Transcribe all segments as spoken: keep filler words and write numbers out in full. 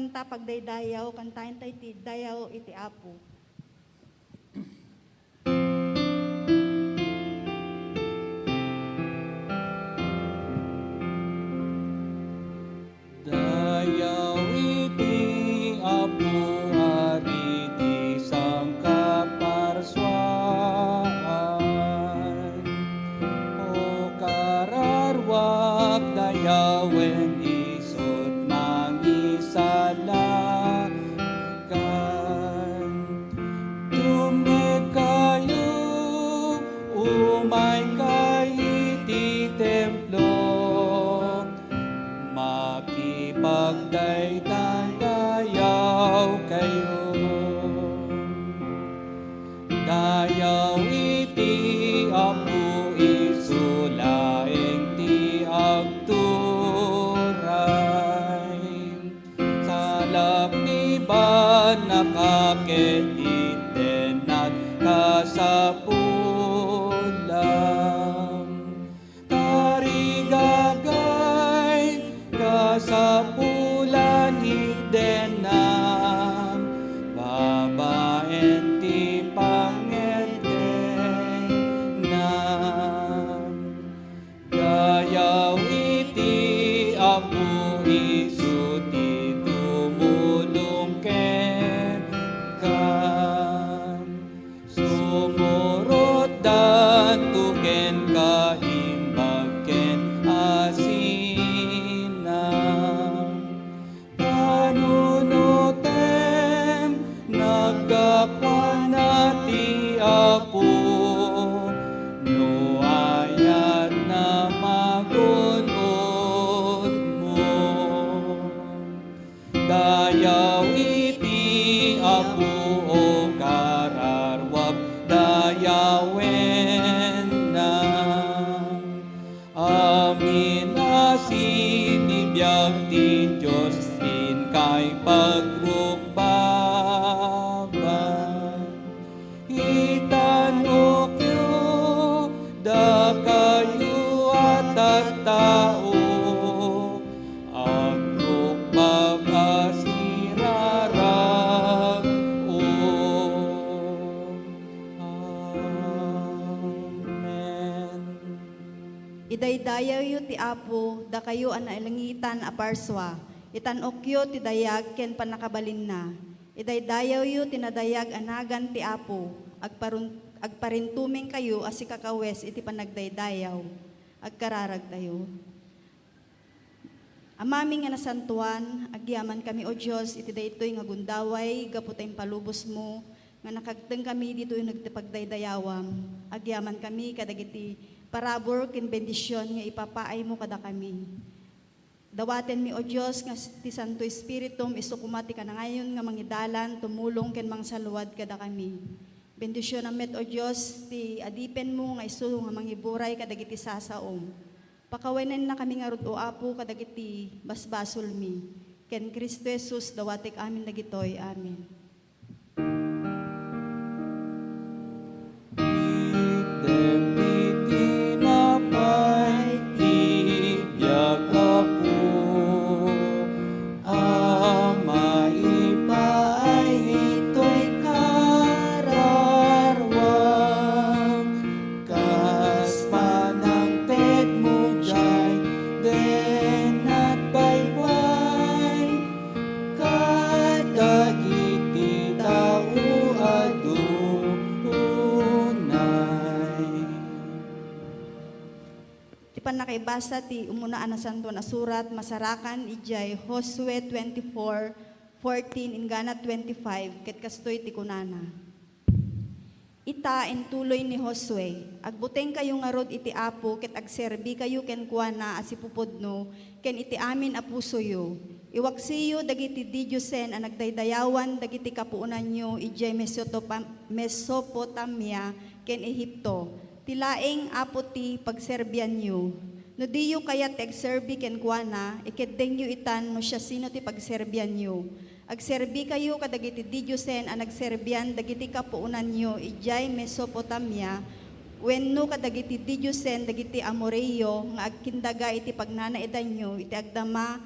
Kanta pagdaydayaw, kantaentayo ti dayaw iti Apo. Dayaw iti Apo, Ari ti sangkaparsuaan. O kararwak, dayawen isut' mangisalakan. Tumngegkayo, umaykayo iti templo, makipagdaydayaw kayo. Dayaw iti Apo, isu laeng ti agturay. Salaknibannaka ket itennad kasapulam. Tarigagay, kasapulan itdennam babaen ti pangngeddennam. Dayaw iti Apo, isu ti tumulong kenka. Sumurotdanto kenka imbag ken asinam. Panunotem, naggapuana ti Apo, no ayatna, magun-odmo. Dayaw iti Apo, o kararwak, dayawenna. Amin a sinibiag ti Dios, inkay pagrukbaban. Itanokyo, dakayo a tattao, agrukbab a sirarag-o. Amen. Idaydayawyo ti Apo, dakayo a nailangitan a parsua, itan-okyo ti dayag ken pannakabalinna. Idaydayawyo ti nadayag a nagan ti Apo, agparun-, agparintumengkayo a sikakawes iti panagdaydayaw. Agkararagtayo. Amami nga nasantoan, agyamankami, O Dios, iti daytoy nga gundaway gapu ta impalubosmo nga nakagtengkami ditoy uneg ti pagdaydayawam. Agyamankami kadagiti parabur ken bendision nga ipapaaymo kadakami. Dawatenmi, O Dios, nga s-, ti Santo Espiritum isu koma ti kanangayon nga mangidalan, tumulong ken mangsaluad kadakami. Bendisionam met, O Dios, ti adipenmo nga isu nga mangiburay kadagiti sasaom. Pakawanennakami ngarud, O Apo, kadagiti basbasolmi. Ken Cristo Jesus, dawatek amin dagitoy. Amen. Itdem ti tinapay ti biag, Apo, a maipaay itoy kararwam, kas panangtedmo diay dennat baybay kadagiti tao adu unay. Ti pannakaibasa ti umuna a Nasantoan a Surat, masarakan idiay Josue twenty-four fourteen inggana twenty-five, ket kastoy ti kunana. Ita, intuloy ni Josue, agbutengkayo ngarud iti Apo ket agserbikayo kenkuana a sipupudno ken iti amin a pusoyo. Iwaksiyo dagiti didiosen a nagdaydayawan dagiti kapuonanyo idiay Mesotopa-, Mesopotamia ken Egipto. Ti laeng Apo ti pagserbianyo. No diyo kayat ti agserbi kenkuana, ikeddengyo itan no siasino ti pagserbianyo. Agserbikayo kadagiti didiosen a nagserbian dagiti kapuonanyo idiay Mesopotamia, wenno kadagiti didiosen dagiti Amoreo nga agkindaga iti pagnanaedanyo iti agdama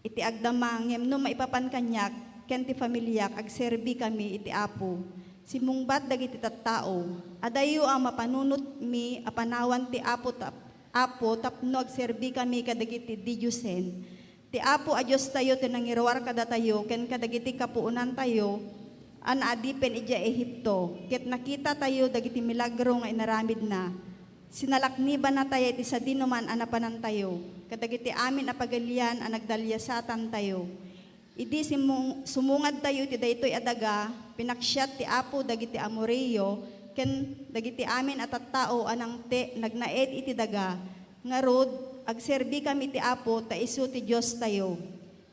iti agdama, ngem no maipapan kaniak ken ti familiak, agserbikami iti Apo. Simmungbat dagiti tattao, "Adayo a mapanunotmi a panawan ti Apo tap-, Apo tapno agserbikami kadagiti didiosen. Ti Apo a Diostayo ti nangiruar kadatayo ken kadagiti kapuonantayo a naadipen idiay Egipto, ket nakitatayo dagiti milagro nga inaramidna. Sinalaknibanatayo iti sadinoman a napanantayo kadagiti amin a pagilian a nagdaliasatantayo. Idi simmung-, sumungadtayo iti daytoy a daga, pinaksiat ti Apo dagiti Amoreo ken dagiti amin a tattao a nangte-, nagnaed iti daga. Ngarud, agserbikami iti Apo ta isu ti Diostayo."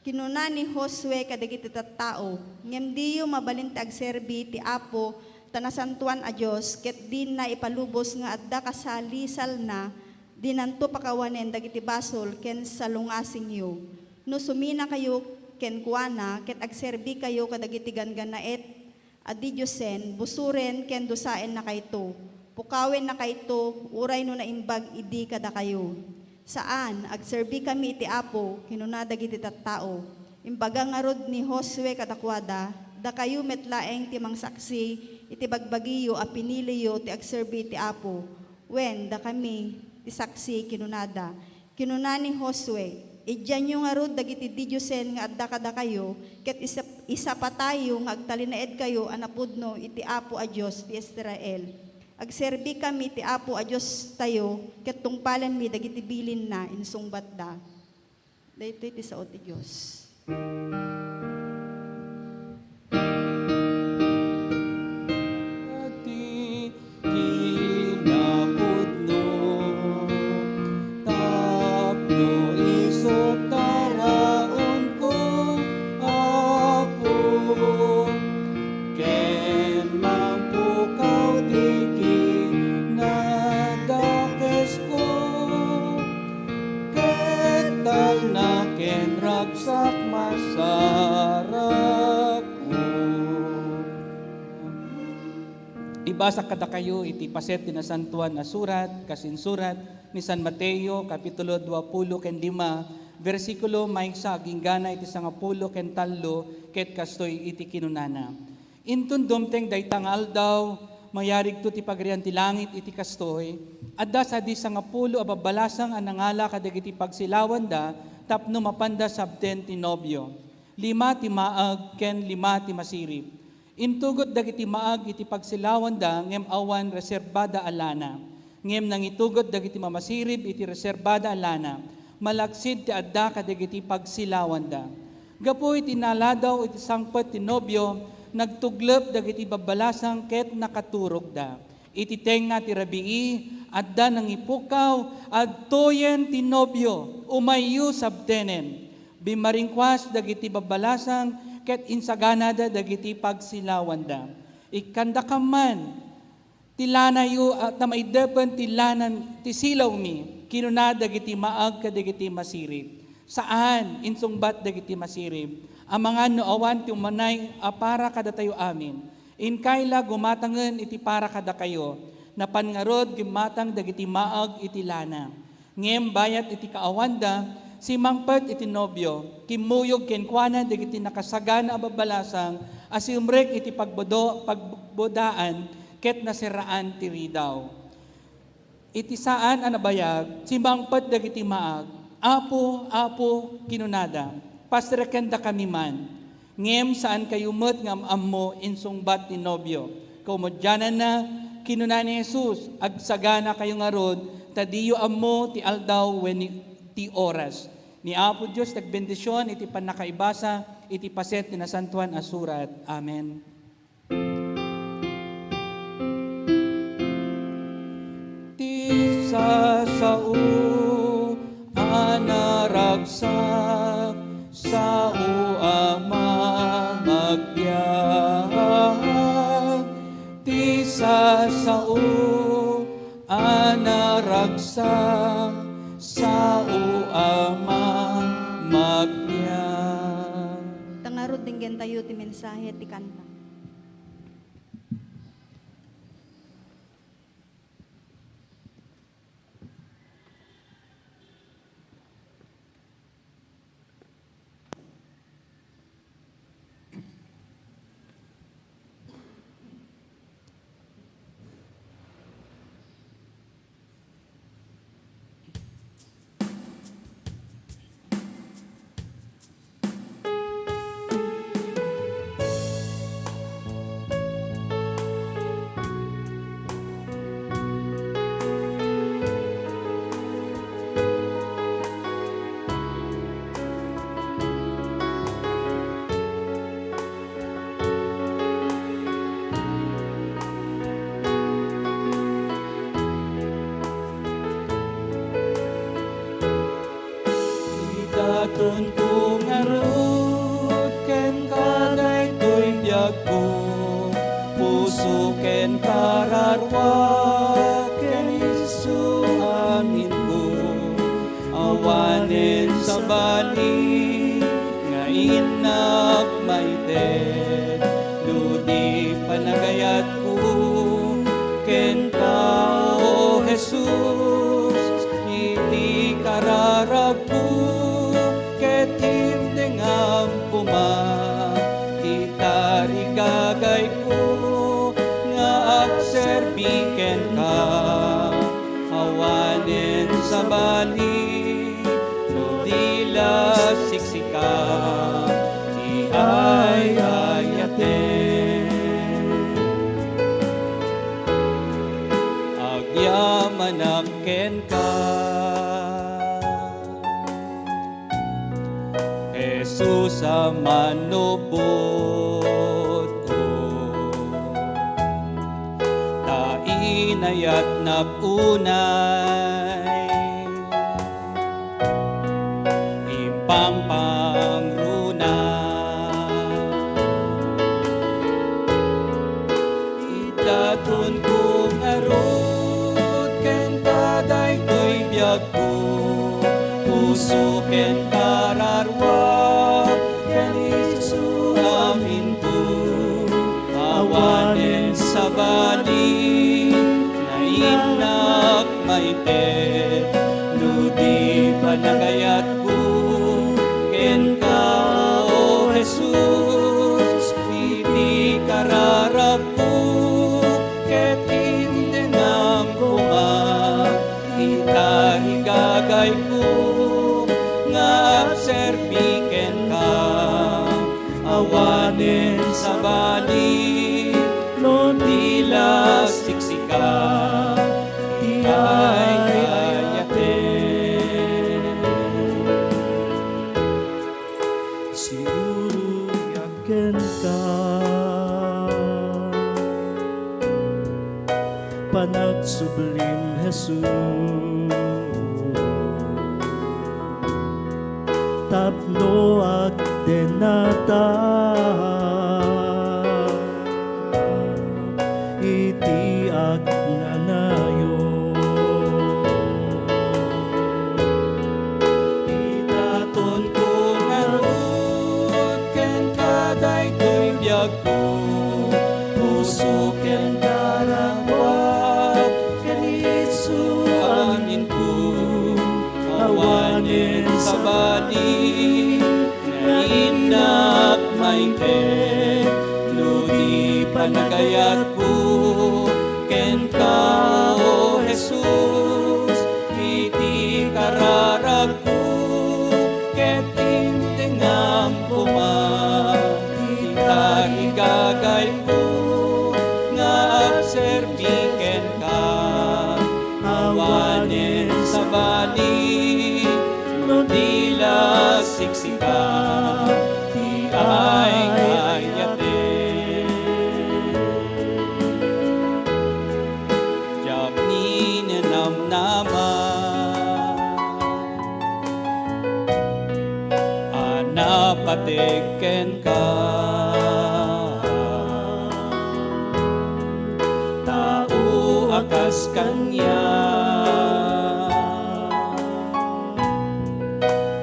Kinuna ni Josue kadagiti tattao, "Ngem diyo mabalin ti agserbi ti Apo ta nasantoan a Dios, ket dina ipalubos nga adda kasalisalna, dinanto pakawanen dagiti basol ken salungasingyo. No suminakayo kenkuana ket agserbikayo kadagiti ganggannaet a didiosen, busoren ken dusainnakayto. Pukawennakayto, uray no naimbag idi kadakayo." "Saan, agserbikami iti Apo," kinuna dagiti tattao. Imbaga ngarud ni Josue kadakuada, "Dakayo met laeng ti mangsaksi iti bagbagiyo a piniliyo ti agserbi iti Apo. Wen, dakami ti saksi," kinunada. Kinuna ni Josue, "Idianyo ngarud dagiti didiosen nga adda kadakayo, ket isap-, isapatayo nga agtalinaedkayo a napudno iti Apo a Dios ti Israel. Agserbikami ti Apo a Diostayo, ket tungpalenmi dagiti bilinna," insungbatda. Daytoy ti sao ti Dios. Ti kinapudno, tapno isu taraonko, Apo, ken mangpukaw ti kinadakesko, ket talna ken ragsak masarapko. Ibasa kadakayo iti paset ti Nasantoan a Surat, kas insurat ni San Mateo, kapitulo duapulo ken lima, bersikulo maysa agingga iti sangapulo ken tallo, ket kastoy iti kinunana. Inton dumteng dayta nga aldaw, mayarigto ti Pagarian ti Langit iti kastoy: Adda sadi sangapulo a babbalasang a nangala kadagiti pagsilawanda tapno mapanda sabten ti nobio. Lima ti maag ken lima ti masirib. Intugot dagiti maag iti pagsilawanda ngem awan reserbada a lana. Ngem nangitugot dagiti mamasirib iti reserbada a lana, malaksid ti adda kadagiti pagsilawanda. Gapu iti naladaw iti sangpet ti nobio, nagtuglep dagiti babbalasang ket nakaturogda. Iti tengnga ti rabii, adda nangipukaw, "Adtoyen ti nobio, umayyo sabtenen." Bimmaringkuas dagiti babbalasang ket insaganada dagiti pagsilawanda. "Ikkandakam man ti lanayo, a, ta maidepen ti lanan ti silawmi," kinuna dagiti maag kadagiti masirib. "Saan," insungbat dagiti masirib, "amangan no awan ti umanay a para kadatayo amin. Inkay la gumatangen iti para kadakayo." Napan ngarud, gimmatang dagiti maag iti lana. Ngem bayat iti kaawanda, simmangpet iti nobio, kimmuyog kenkuana dagiti nakasagan a babbalasang a simrek iti pagbodo-, pagbodaan ket naserraan ti ridaw. Iti saan a nabayag, simmangpet dagiti maag, "Apo, Apo," kinunada, "pasrekendakami man." "Ngem saankayo met nga am-ammo," insungbat ti nobio. Kaumadiananna, kinuna ni Jesus, "Agsaganakayo ngarud, ta diyo ammo ti aldaw wenno ti oras." Ni Apo Dios ti agbendision iti pannakaibasa iti paset ti Nasantoan a Surat. Amen. Ti sasao a naragsak, sao a mamagbiag. Ti sasao a naragsak, sao a mamagbiag. Ta ngarud, denggentayo ti mensahe ti kanta. Idatonko ngarud kenka daytoy biagko, puso ken kararua ken isu aminko. Awanen sabali nga innak maited, no di panagayatko kenka, O Jesus, iti kararagko ket indengam koma ti tarigagayko nga agserbi kenka. Awanen sabali no di la siksika ti ay-ayaten. Agyamanak kenka, Jesus a Mannubbotko, ta inayatnak unay impangpangruna. Idatonko ngarud kenka daytoy biagko, puso ken kararua ken isu aminko. Awanen sabali nga innak maited no di panagayatko kenka, O Jesus, iti kararagko ket indengam koma ti tarigagayko nga agserbi kenka. Awanen sabali no di la siksika ti ay-ayaten. Siurogak kenka, panagsublim, Jesus. Tapno agdenata iti agnanayon. Idatonko ngarud kenka daytoy biagko, puso ken kararua ken isu aminko. Awanen sabali nga innak maited no di panagayatko kenka, O Jesus, iti kararagko ket indengam koma ti tarigagayko nga agserbi kenka. Awanen sabali no di la siksika ti ay-ayaten. Diak ninamnama a napateg kenka. Tao a kas kaniak,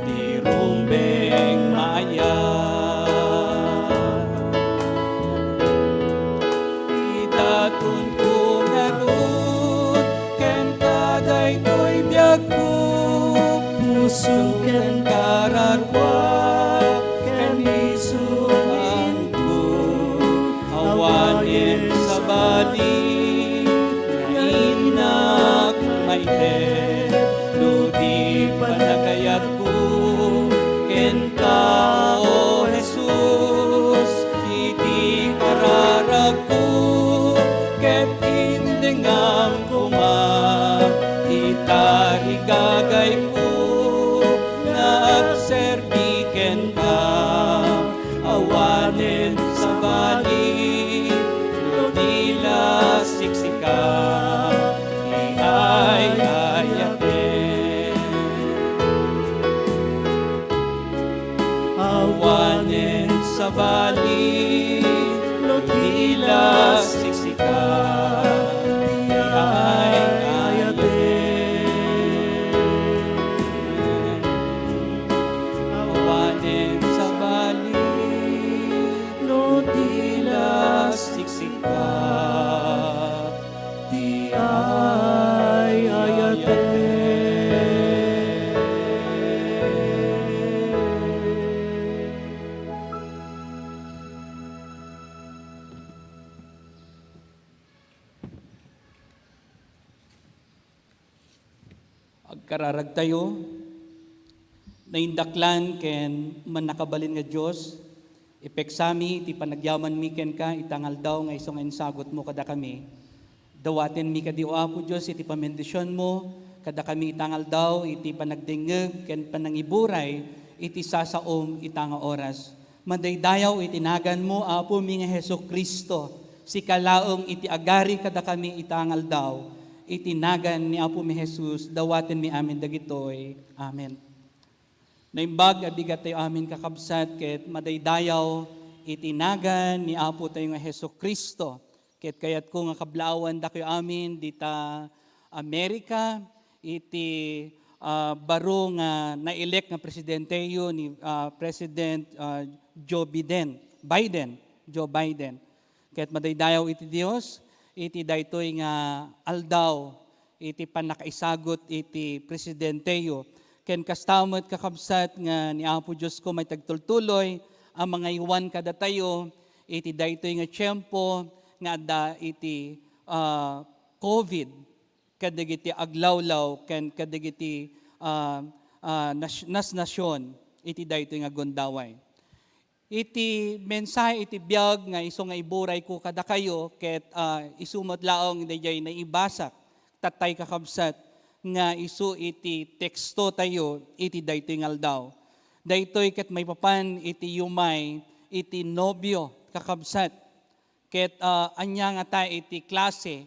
ti rumbeng maayat. Idatonko ngarud kenka daytoy biagko, puso ken kararua ken isu aminko. Awanen sabali nga innak maited no di panagayatko kenka, O Jesus, iti kararagko ket indengam koma ti tarigagayko nga agserbi kenka. Agkararagtayo. Naindaklan ken mannakabalin nga Dios, ipeksami iti panagyamanmi kenka ita nga aldaw nga isu nga insagutmo kadakami. Dawatenmi kadi, O Apo Dios, iti pamendisionmo kadakami ita nga aldaw iti panagdengngeg ken panangiburay iti sasaom ita nga oras. Madaydayaw iti naganmo, Apomi nga Jesu-Cristo. Sika laeng iti agari kadakami ita nga aldaw. Iti nagan ni Apomi Jesus, dawatenmi amin dagitoy. Amen. Naimbag a bigat tayo amin, kakabsat, ket madaydayaw iti nagan ni Apo tayo nga Jesu-Cristo. Ket kayatko nga kablaawan dakayo amin dita Amerika, iti, ah, baro nga na-elect nga presidenteyo ni, ah, President, ah, Joe Biden, Biden, Joe Biden. Ket madaydayaw iti Dios iti daytoy nga aldaw, iti pannakaisagut iti presidenteyo. Ken kasta met, kakabsat, nga ni Apo Diosko maitagtultuloy a mangaywan kadatayo iti daytoy nga tiempo nga adda iti, ah, COVID, kadagiti aglawlaw ken kadagiti, ah, ah, nas-, nasnasion iti daytoy nga gundaway. Iti mensahe iti biag nga isu nga iburayko kadakayo ket, ah, isu met laeng daydiay naibasak, tatay, kakabsat, nga isu iti tekstotayo iti daytoy nga aldaw. Daytoy ket maipapan iti yumay iti nobio, kakabsat. Ket, ah, ania ngata iti klase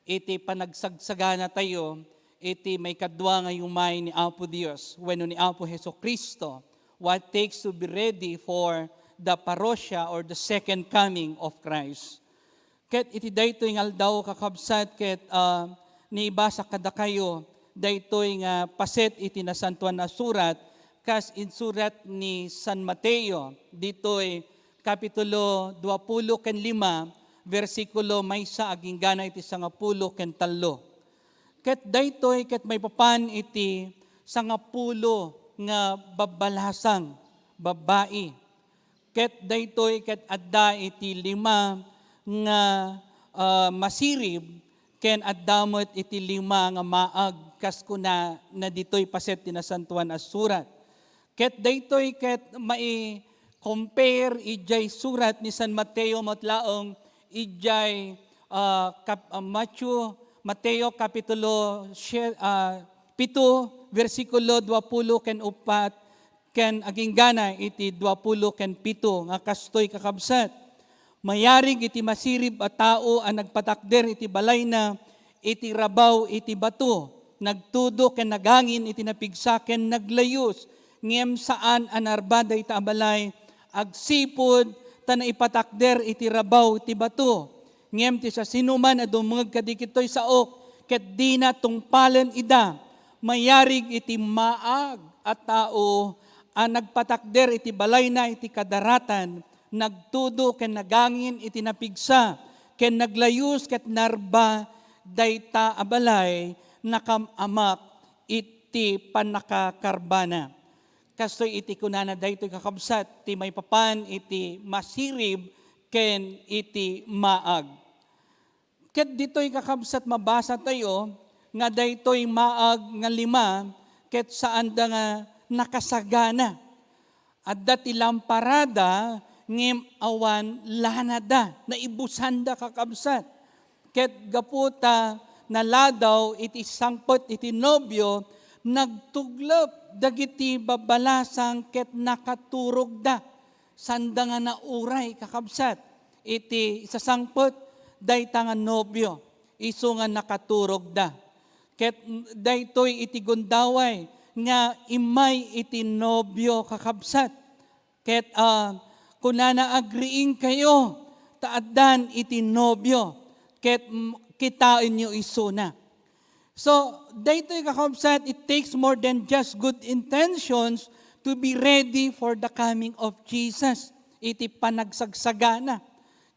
iti panagsagsaganatayo iti maikadua nga yumay ni Apo Dios wenno ni Apo Jesu-Cristo? What takes to be ready for the parousia or the second coming of Christ? Ket iti daytoy nga aldaw, kakabsat, ket, ah, naibasak kadakayo daytoy nga paset iti Nasantoan a Surat, kas insurat ni San Mateo ditoy Kapitulo duapulo ken lima, bersikulo maysa agingga na iti sangapulo ken tallo. Ket daytoy ket maipapan iti sangapulo nga babbalasang, babbai. Ket daytoy ket adda iti lima nga, ah, masirib, ken adda met iti lima nga maag, kas kunana ditoy paset ti Nasantoan a Surat. Ket daytoy ket mai-compare idiay surat ni San Mateo met laeng idiay, ah, kap-, ah, Mateo, Mateo Kapitulo sie-, ah, pito, bersikulo duapulo ken uppat, ken aginggana iti duapulo ken pito nga kastoy, kakabsat, "Mayarig iti masirib a tao a nagpatakder iti balayna iti rabaw iti bato, nagtudo ken nagangin iti napigsa ken naglayus, ngem saan a narba dayta a balay agsipud ta naipatakder iti rabaw ti bato. Ngem ti sasinoman a dumngeg kadagitoy saok ket dina tungpalen ida, mayarig iti maag a tao a nagpatakder iti balayna iti kadaratan, nagtudo ken nagangin iti napigsa, ken naglayus ket narba dayta a balay, nakam-amak iti pannakakarbana." Kastoy iti kunana daytoy, kakabsat, ti maipapan iti masirib ken iti maag. Ket ditoy, kakabsat, mabasa tayo nga daytoy maag nga lima ket saanda nga nakasagana. Adda ti lamparada ngem awan lanada, naibusanda, kakabsat. Ket gapu ta naladaw iti sangpet iti nobio, nagtuglep dagiti babbalasang ket nakaturogda. Sanda nga nauray, kakabsat, iti sasangpet dayta nga nobio, isu nga nakaturogda. Ket daytoy iti gundaway nga immay iti nobio, kakabsat. Ket, ah, kunana, "Agriingkayo, ta addan iti nobio, ket, mm, kitaenyo isuna." So, daytoy, kakabsat, it takes more than just good intentions to be ready for the coming of Jesus. Iti panagsagsagana.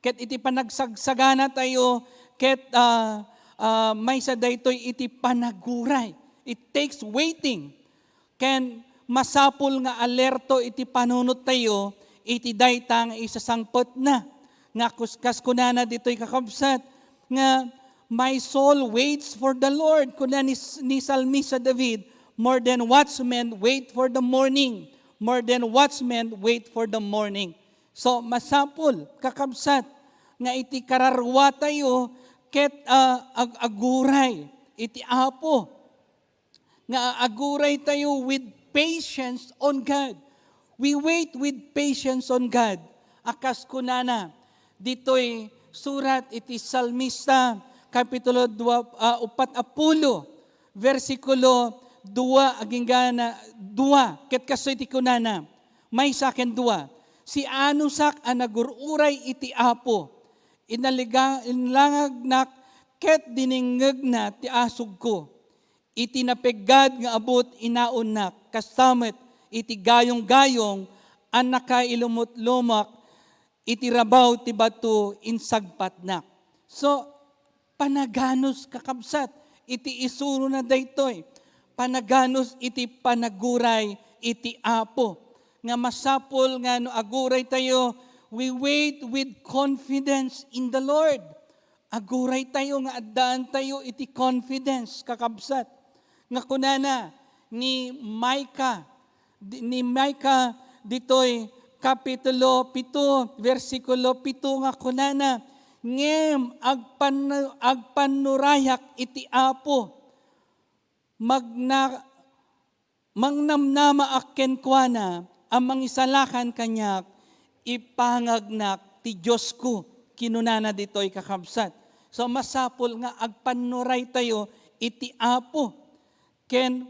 Ket iti panagsagsagana tayo, ket, ah, ah, maysa daytoy iti panaguray. It takes waiting. Ken masapul nga alerto iti panunottayo iti dayta nga isasangpetna. Nga kus-, kas kunana ditoy, kakabsat, nga, "My soul waits for the Lord," kuna ni, ni Salmista David, More than watchmen wait for the morning. More than watchmen wait for the morning. So, masapul, kakabsat, nga iti kararwatayo ket, ah, ag-aguray iti Apo. Nga aguray tayo with patience on God. We wait with patience on God. A kas kunana, ditoy surat iti Salmista, kapitulo dua, ah, upat a pulo, bersikulo dua, agingga dua, ket kastoy ti kunana, maysa ken dua, "Sianusak a nagur-uray iti Apo, inaliga-, inlangagnak ket diningngegna ti asugko." Iti napeggad nga abut inaonnak, kasta met iti gayonggayong a nakailumutlumak iti rabaw ti bato insagpatnak. So, panaganus, kakabsat, iti isurona daytoy. Panaganus iti panaguray iti Apo. Nga masapul nga no aguray tayo, we wait with confidence in the Lord. Aguray tayo nga addaan tayo iti confidence, kakabsat. Nga kunana ni Micah, di-, ni Micah ditoy kapitulo pito, bersikulo pito nga kunana, "Ngem agpan-, agpannurayak iti Apo, magna-, mangnamnamaak kenkuana a mangisalakan kaniak, ipangagnak ti Diosko," kinunana ditoy, kakabsat. So, masapul nga agpannuray tayo iti Apo ken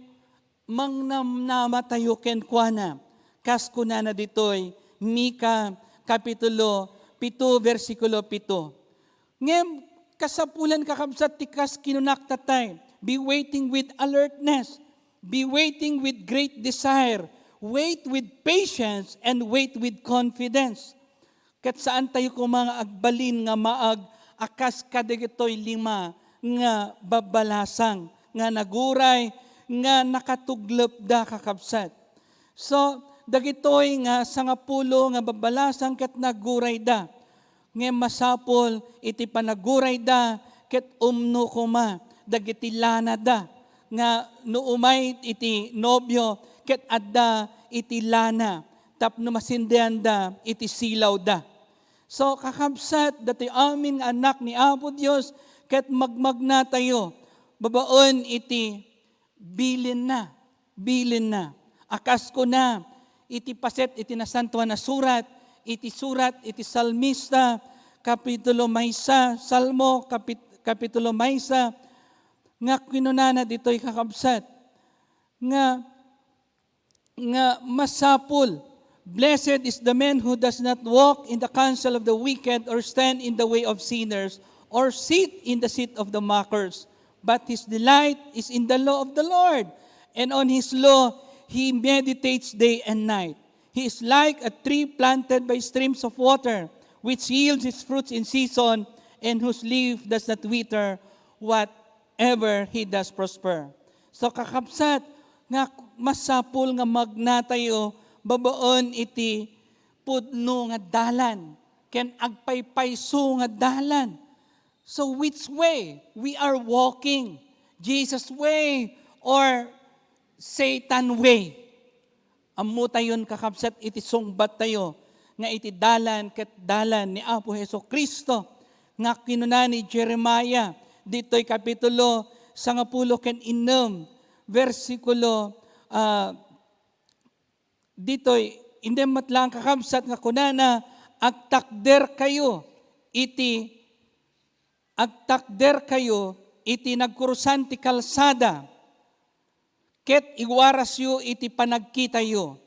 mangnamnama tayo kenkuana. Kas kunana ditoy, Micah, kapitulo pito, bersikulo pito. Ngem kasapulan, kakabsat, ti kas kinunak tatay, be waiting with alertness, be waiting with great desire, wait with patience, and wait with confidence. Ket saan tayo koma nga agbalin nga maag a kas kadagitoy lima nga babbalasang nga naguray nga nakatuglepda, kakabsat. So, dagitoy nga sangapulo nga babbalasang ket nagurayda. Ngem masapul iti panagurayda ket umno koma dagiti lanada nga no umay iti nobio ket adda iti lana tapno masindianda iti silawda. So, kakabsat, datoy amin nga anak ni Apo Dios ket magmagnatayo babaen iti bilinna, bilinna. A kas kuna iti paset iti Nasantoan a Surat, iti surat iti Salmista, kapitulo maysa, Salmo, kapit-, kapitulo maysa, nga kinunana ditoy, kakabsat, nga, nga masapul, "Blessed is the man who does not walk in the counsel of the wicked, or stand in the way of sinners, or sit in the seat of the mockers. But his delight is in the law of the Lord, and on his law he meditates day and night. He is like a tree planted by streams of water, which yields its fruits in season, and whose leaf does not wither. Whatever he does prosper." So, kakabsat, nga masapul nga magnatayo babaen iti pudno nga dalan ken agpaypayso nga dalan. So, which way we are walking? Jesus way or Satan way? Ammotayon, kakabsat, iti sungbattayo nga iti dalan ket dalan ni Apo Jesu-Cristo, nga kinuna ni Jeremiah ditoy kapitulo sangapulo ken innem, bersikulo, ah, ditoy, innem met laeng, kakabsat, nga kunana, "Agtakderkayo iti, agtakderkayo iti nagkurusan ti kalsada, ket iwarasyo iti panagkitayo.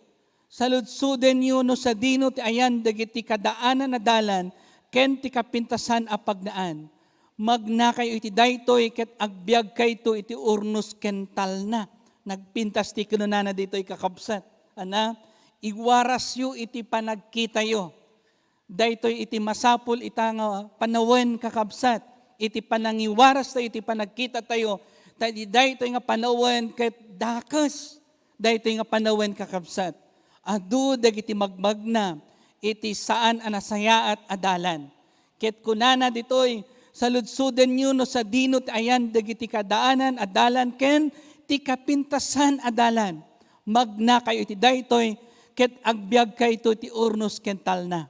Saludsodenyo no sadino ti ayan dagiti kadaanan a dalan ken ti kapintasan a pagnaan. Magnakayo iti daytoy ket agbiagkayto iti urnos ken talna." Nagpintas ti kinunana ditoy, kakabsat. Ana, iwarasyo iti panagkitayo. Daytoy iti masapul ita nga panawen, kakabsat, iti panangiwaras tayo, iti panagkita tayo, ta idi daytoy nga panawen ket dakes daytoy nga panawen, kakabsat. Adu dagiti magmagna iti saan a nasayaat a dalan. Ket kunana ditoy, "Saludsodenyo no sadino ti ayan dagiti kadaanan a dalan ken ti kapintasan a dalan. Magnakayo iti daytoy, ket agbiagkayto iti urnos ken talna.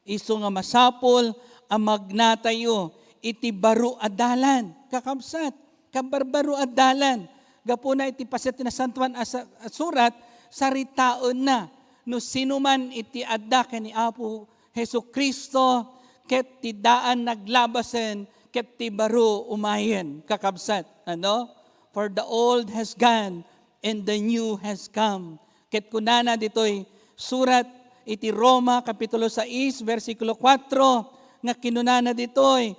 Isu nga masapul a magnatayo iti baro a dalan. Kakabsat, kabarbaro a dalan. Gapuna iti paset ti Nasantoan a sa-, a Surat, saritaenna no sino man iti adda ken ni Apo Jesu-Cristo, ket ti daan naglabasen, ket ti baro umayen, kakabsat. Ano? "For the old has gone, and the new has come." Ket kunana ditoy surat iti Roma, Kapitulo sais, bersikulo kuatro, nga kinunana ditoy,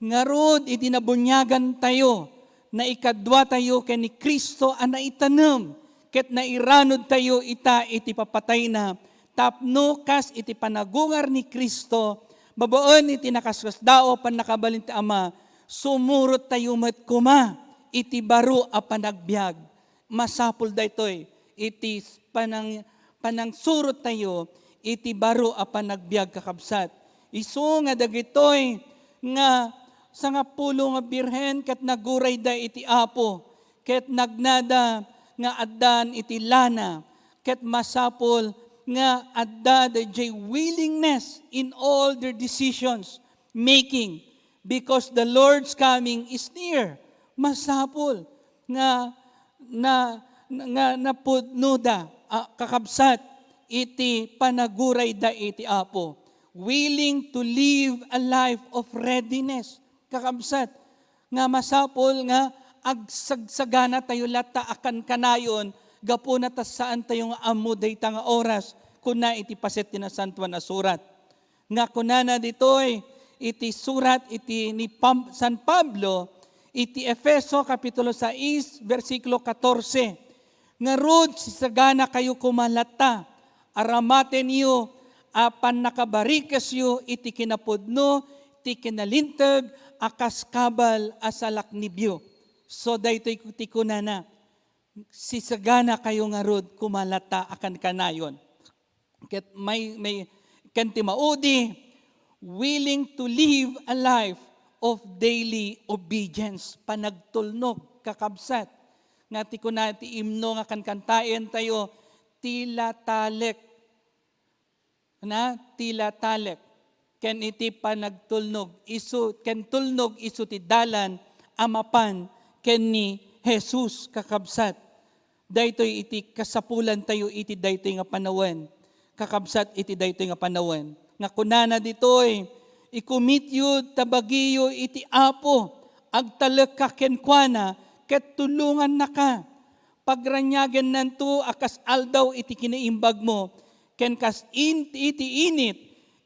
"Ngarud, idi nabuniagantayo, naikaduatayo ken ni Cristo a naitanem, ket nairanudtayo ita iti papatayna, tapno kas iti panagungar ni Cristo, babaen iti nakaskasdaaw a pannakabalin ti Ama, sumurottayo met koma iti baro a panagbiag." Masapul daytoy iti panang-, panangsurottayo iti baro a panagbiag, kakabsat. Isu nga dagitoy nga sangapulo nga birhen ket nagurayda iti Apo, ket nagnada nga addan iti lana, ket masapul nga adda daydiay willingness in all their decisions making, because the Lord's coming is near. Masapul nga na, nga napudnoda, a, kakabsat, iti panagurayda iti Apo. Willing to live a life of readiness. Kakabsat, nga masapul nga agsagsaganatayo latta a kankanayon, gapuna ta saantayo nga ammo dayta nga oras, kuna iti paset ti Nasantoan a Surat. Nga kunana ditoy iti surat iti ni Pam-, San Pablo iti Efeso, Kapitulo sais, bersikulo katorse, "Ngarud, sisaganakayo koma latta, aramatenyo a pannakabarikesyo iti kinapudno ti kinalinteg a kas kabal a salaknibyo." So, daytoy ti kunana, "Sisaganakayo ngarud koma latta a kankanayon." Ket may, may, ken ti maudi, willing to live a life of daily obedience, panagtulnog, kakabsat. Nga ti kuna ti imno nga kankantaentayo, "Tila talek." Na, "Tila talek." Ken iti panagtulnog, isu, ken tulnog isu ti dalan a mapan ken ni Jesus, kakabsat. Daytoy iti kasapulantayo iti daytoy nga panawen. Kakabsat, iti daytoy nga panawen. Nga kunana ditoy, "Ikumityo ta bagiyo iti Apo, agtalekka kenkuana, ket tulongannaka. Pagraniagennanto a kas aldaw iti kinaimbagmo, ken kas in-, iti init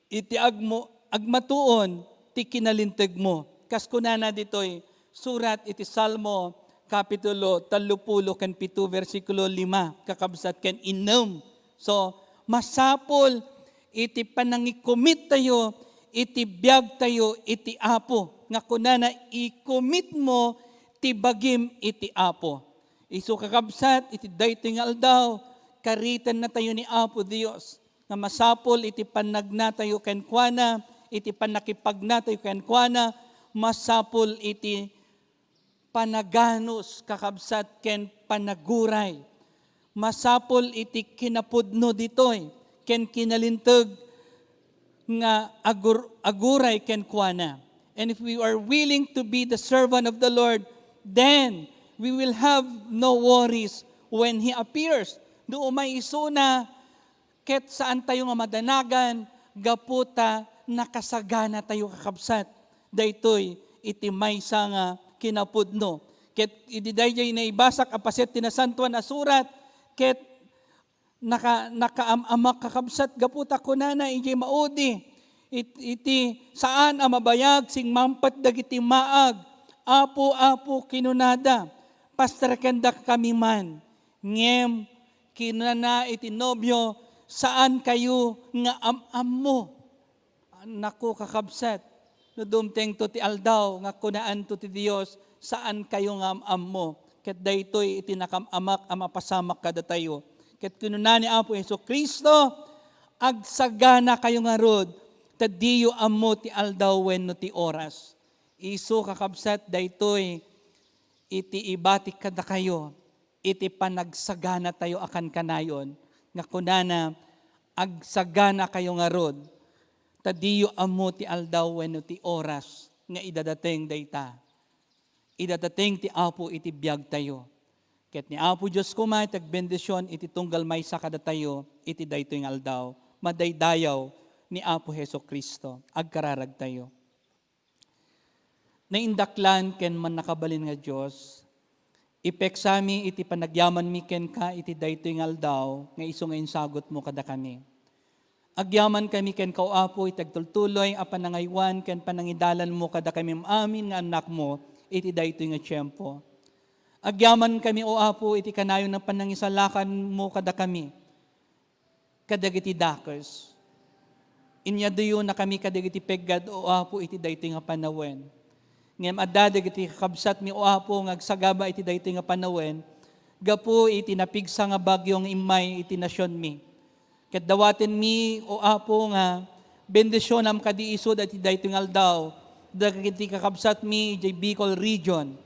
iti agmo-, agmatuon ti kinalintegmo." Kas kunana ditoy surat iti Salmo, Kapitulo tallopulo ken pito, bersikulo lima, kakabsat, ken innem. So, masapul iti panangikomittayo iti biagtayo iti Apo. Nga kunana, "Ikomitmo ti bagim iti Apo." Isu, kakabsat, iti daytoy nga aldaw, karitennatayo ni Apo Dios nga masapul iti pannagnatayo kenkuana, iti pannakipagnatayo kenkuana, masapul iti panaganus, kakabsat, ken panaguray. Masapul iti kinapudno ditoy ken kinalinteg nga agur-, aguray kenkuana. And if we are willing to be the servant of the Lord, then we will have no worries when He appears. No umay isuna, ket saantayo nga madanagan gapu ta nakasaganatayo, kakabsat, daytoy iti maysa nga kinapudno. Ket idi daydiay naibasak a paset ti Nasantoan a Surat, ket naka-, nakaam-amak, kakabsat, gapu ta kunana idiay maudi, it-, iti saan a mabayag, simmangpet dagiti maag, "Apo, Apo," kinunada, "pasterkendakami man." Ngem kinuna iti nobio, "Saankayo nga am-ammo." Naku, kakabsat, no dumtengto ti aldaw nga kunaanto ti Dios, "Saankayo nga am-ammo." Ket daytoy iti nakaam-amak a mapasamak kadatayo. Ket kinuna ni Apo Jesu-Cristo, "Agsaganakayo ngarud, ta diyo ammo ti aldaw wenno ti oras." Isu, kakabsat, daytoy iti ibatik kadakayo, iti panagsaganatayo a kankanayon, nga kunana, "Agsaganakayo ngarud, ta diyo ammo ti aldaw wenno ti oras nga idadateng dayta." Idadateng ti Apo iti biagtayo. Ket ni Apo Dios koma ti agbendision iti tunggal maysa kadatayo iti daytoy nga aldaw. Madaydayaw ni Apo Jesu-Cristo. Agkararagtayo. Naindaklan ken mannakabalin nga Dios, ipeksami iti panagyamanmi kenka iti daytoy nga aldaw nga isu nga insagutmo kadakami. Agyamankami kenka, O Apo, iti agtultuloy a panangaywan ken panangidalanmo kadakami amin nga annakmo iti daytoy nga tiempo. Agyamankami, O Apo, iti kanayon a panangisalakanmo kadakami kadagiti dakes. Inyaduyonakami kadagiti peggad, O Apo, iti daytoy nga panawen. Ngem adda dagiti kakabsatmi, O Apo, nga agsagaba iti daytoy nga panawen gapu iti napigsa nga bagyo nga immay iti nasionmi. Ket dawatenmi, O Apo, nga bendisionam kadi isut' iti daytoy nga aldaw dagiti kakabsatmi idiay Bicol Region.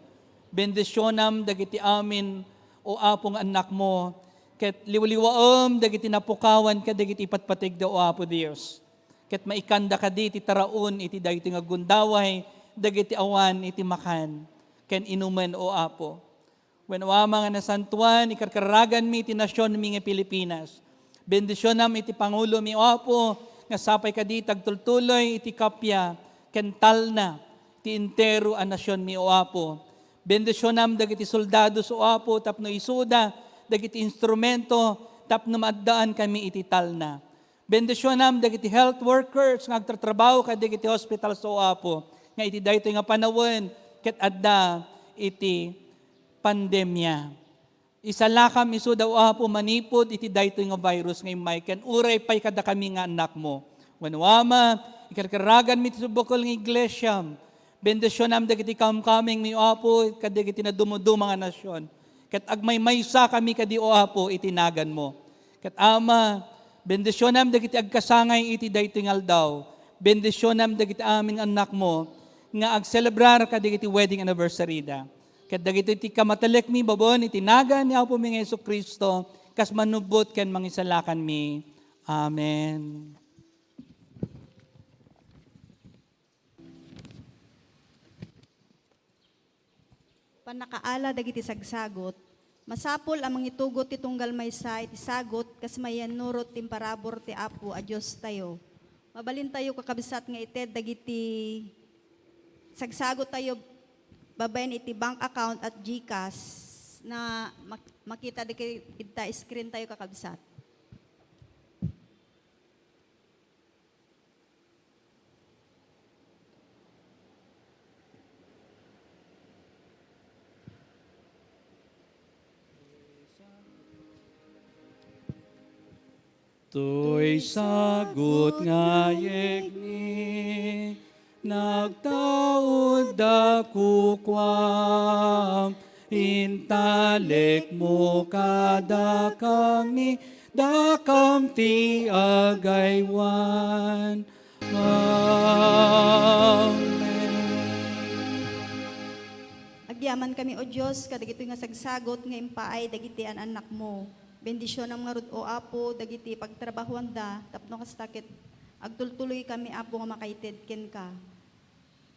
Bendisionam dagiti amin, O Apo, nga annakmo, ket liwliwaem dagiti napukawan kadagiti ipatpategda, O Apo Dios. Ket maikanda kadi ti taraon iti daytoy nga gundaway dagiti awan iti makan ken inumen, O Apo. Wen, O Ama nga nasantuan, ikarkaraganmi iti nasionmi nga Pilipinas. Bendisionam iti pangulomi, O Apo, nga sapay kadi ti agtultuloy iti kappia ken talna ti entero a nasionmi, O Apo. Bendisionam dagiti soldados, O Apo, tapno isuda dagiti instrumento tapno maaddaankami iti talna. Bendisionam dagiti health workers nga agtatrabaho kadagiti hospitals, O Apo, nga iti daytoy nga panawen ket adda iti pandemia. Isalakam isuda, O Apo, manipud iti daytoy nga virus nga immay ken uray pay kadakami nga annakmo. Wenno, Ama, ikarkaraganmi ti subukol nga iglesiam. Bendisionam dagiti kamkamingmi, O Apo, kadagiti nadumoduma nga nasion. Ket agmaymaysakami kadi, O Apo, iti naganmo. Ket Ama, bendisionam dagiti agkasangay iti daytoy nga aldaw. Bendisionam dagiti amin nga annakmo nga agselebrar kadagiti wedding anniversary da. Ket dagitoy ti kamatelekmi babaen iti nagan ni Apomi nga Jesu-Cristo, kas manubbot ken mangisalakanmi. Amen. Pannakaala dagiti sagsagot. Masapul a mangitugot ti tunggal maysa iti sagot kas mayannurot ti imparabur ti Apo a Diostayo. Mabalintayo, kakabsat, nga ited dagiti sagsagottayo babaen iti bank account at GCash na mak-, makita dagiti ita screen tayo, kakabsat. Toy sagut nga ayegmi, nagtaudda kukuam, intalekmo kadakami, dakam ti agaywan. Amen. Agyamankami, O Dios, kadagitoy nga sagsagot nga impaay dagiti an-annakmo. Bendisionam ngarud, O Apo, dagiti pagtrabahoanda, tapno kasta ket agtultuloykami, Apo, nga makaited kenka.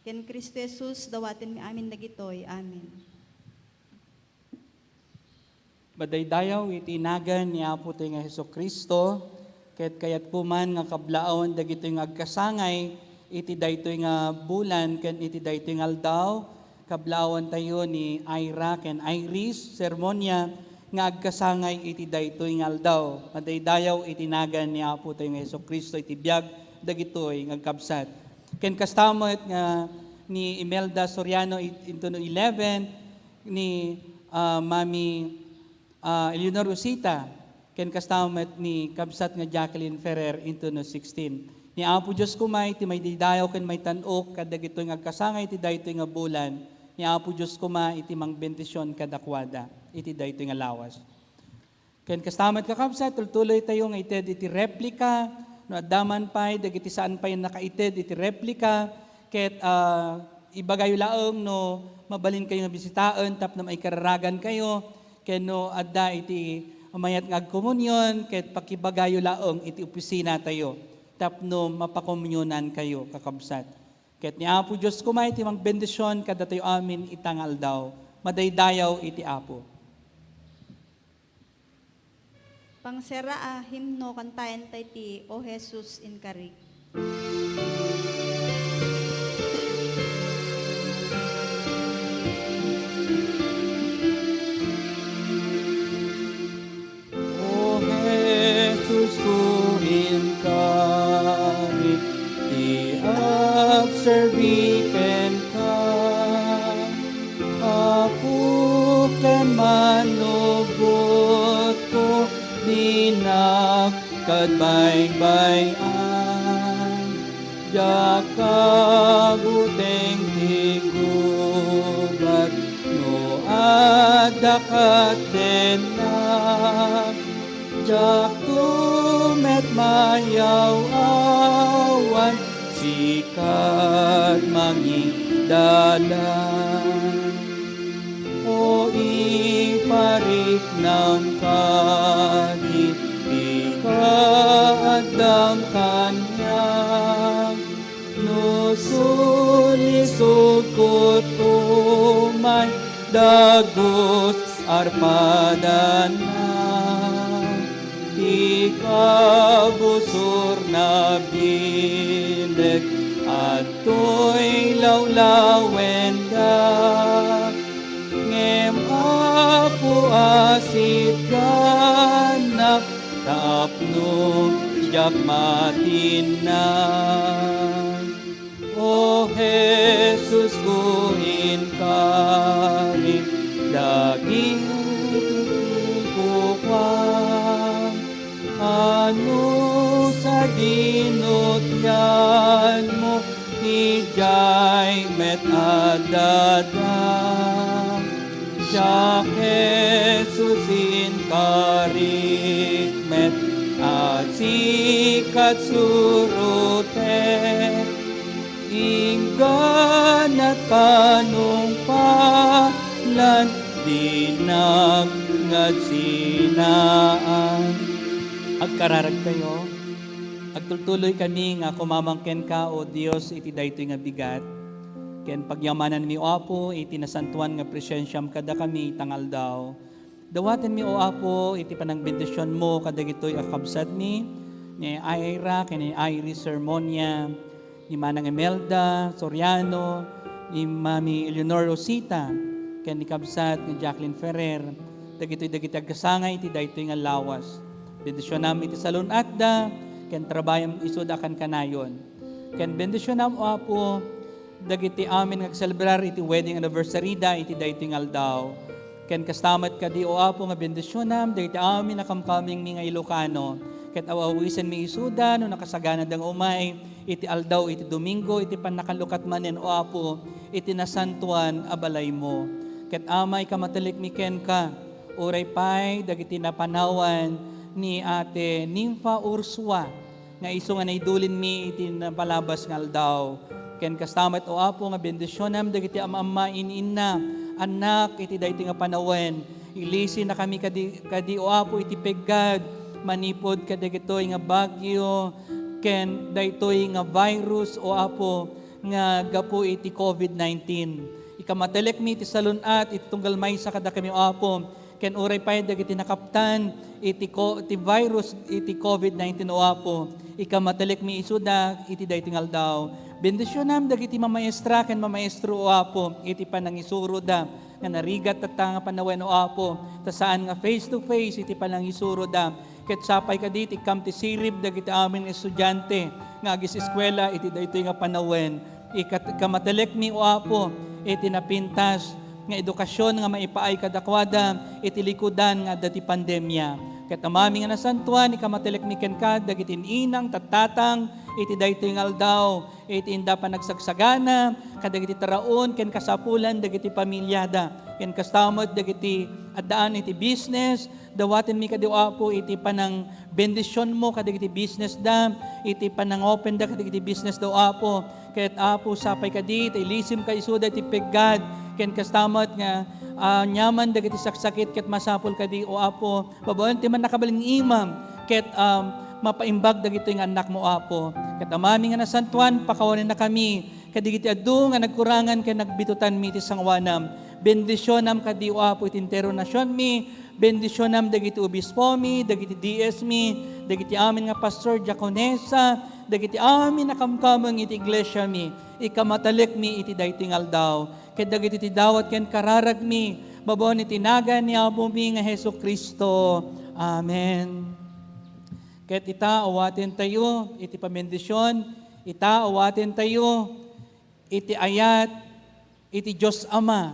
Ken Cristo Jesus, dawatenmi amin dagitoy. Amen. Madaydayaw iti nagan ni Apotayo nga Jesu-Cristo, ket kayatko man nga kablaon dagitoy nga agkasangay iti daytoy nga bulan ken iti daytoy nga aldaw. Kablawantayo ni Ira ken Iris Sermonia nga agkasangay iti daytoy nga aldaw. Madaydayaw iti nagan ni Apotayo nga Jesu-Cristo iti biag dagitoy nga agkabsat. Ken kasta met nga ni Imelda Soriano it-, intono eleven, ni, ah, Mami, ah, Eleanor Rosita, ken kasta met ni kabsat nga Jacqueline Ferrer intono sixteen. Ni Apo Dios koma iti maidaydayaw ken maitan-ok kadagitoy nga agkasangay iti daytoy nga bulan. Ni Apo Dios koma iti mangbendision kadakuada iti daytoy nga lawas. Ken kasta met, kakabsat, tultuloytayo nga ited iti replika. No adda man pay dagiti saan pay nakaited iti replika, ket, ah, ibagayo laeng no mabalinkayo nga bisitaen tapno maikararagankayo. Ken no adda iti mayat nga agkomunion, ket pakibagayo laeng iti opisinatayo tapno mapakomunionankayo, kakabsat. Ket ni Apo Dios koma iti mangbendision kadatayo amin ita nga aldaw. Madaydayaw iti Apo. Pangserra a himno, kantaen tayo ti O Jesus, Inkarik. O Jesus ko, inkarik ti agserbi kenka. Apo ken manubotko, dinak kad baybay-an. Diak kabuteng ti gubat no adda ket dennak. Diakto met mayaw-awan, sikat mangidalan. O ipariknam kadi ti kaaddam kaniak, no sulisogko umay dagus arpadanna. Ti kabusorna bileg adtoy lawlawenda. Ngem Apo, asitganak tapno diak matinna. O Jesus ko, inkarik dagiti kukuam. Ano sadino ti yanmo, idiay met addada. Siak, Jesus, inkarik met a sikat surotek. Ingganat panungpalan, dinak nga sinaan. Agkararagtayo. Agtultuloy kami nga kumamang kenka, O Dios, iti daytoy nga bigat. Ken pagyamananmi, O Apo, iti nasantoan nga presensiam kadakami ita nga aldaw. Dawatenmi, O Apo, iti panangbendisionmo kadagitoy a kabsatmi, ni Ira ken ni Iris Sermonia, ni Manang Imelda Soriano, ni Mami Eleanor Rosita, ken ni kabsat ni Jacqueline Ferrer, dagitoy dagiti agasangay iti daytoy nga lawas. Bendisionam iti salun-atda, ken trabayam isuda a kankanayon. Ken bendisionam, O Apo, dagiti amin nga agselebrar iti wedding anniversary da iti daytoy nga aldaw. Ken kasta met kadi, O Apo, nga bendisionam dagiti amin a kamkamingmi nga Ilocano, ket aw-awisenmi isuda no nakasaganada nga umay iti aldaw iti Domingo iti pannakallukat manen, O Apo, iti nasantoan a balaymo. Ket Ama, ikamatelekmi kenka, uray pay dagiti napanawan ni Ate Nympha Ursua, nga isu nga naidulinmi iti napalabas nga aldaw. Ken kasta met, O Apo, nga bendisionam dagiti am-amma, in-inna, annak iti daytoy nga panawen. Ilisinakami kadi, kadi, O Apo, iti peggad manipud kadagitoy nga bagyo ken daytoy nga virus, O Apo, nga gapu iti covid nineteen. Ikamatelekmi iti salun-at iti tunggal maysa kadakami, O Apo, ken uray pay dagiti nakaptan iti ko-, ti virus iti covid nineteen, O Apo, ikamatelekmi isuda iti daytoy nga aldaw. Bendisionam dagiti mamaestra ken mamaestro, O Apo, iti panangisuroda nga narigat tatta nga panawen, O Apo, ta saan nga face to face iti panangisuroda. Ket sapay kadi ti ikkam ti sirib dagiti amin nga estudiante nga agis-eskuela iti daytoy nga panawen. Ikat-, ikamatelekmi, O Apo, iti napintas nga edukasyon nga maipaay kadakuada iti likudan nga adda ti pandemia. Ket Amami nga Nasantoan, ikamatelekmi kenka dagiti inang, tattatang iti daytoy nga aldaw, iti inda panagsagsagana kadagiti taraon ken kasapulan dagiti pamiliada. Ken kasta met dagiti addaan iti business, dawatenmi kadi, O Apo, iti panangbendisionmo kadagiti business da, iti panangopenda kadagiti business da, O Apo. Ket, Apo, sapay kadi ta ilisimka isuda iti peggad, ken kasta met nga aniaman dagiti saksakit ket masapul kadi, O Apo, babaen ti mannakabalin nga imam ket, um, mapaimbag dagitoy nga annakmo, O Apo. Ket Amami nga nasantuan, pakawanennakami kadagiti adu nga nagkurangan ken nagbitutanmi iti sangoanam. Bendisionam kadi, O Apo, iti entero nasionmi. Bendisionam dagiti obispomi, dagiti D S mi, dagiti amin nga pastor, diakonesa, dagiti amin a kamkameng iti iglesiami. Ikamatalekmi iti daytoy nga aldaw. Ket dagiti ti dawat ken kararagmi, babaen iti nagan ni Apomi nga Jesu-Cristo. Amen. Ket ita, awatentayo iti pambendision, ita, awatentayo iti ayat iti Dios Ama,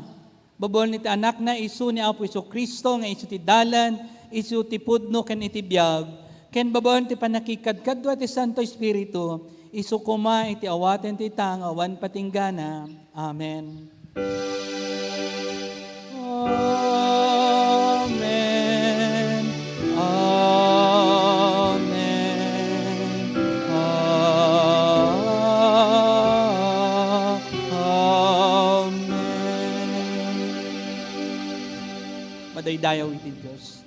babaen iti Anakna, isu ni Apo Jesu-Cristo, nga isu ti dalan, isu ti pudno ken iti biag, ken babaen ti pannakikadkadua ti Santo Espiritu, isu koma iti awaten ti ita nga awan patinggana. Amen. Amen. Amen. Amen. Madaydayaw iti Dios.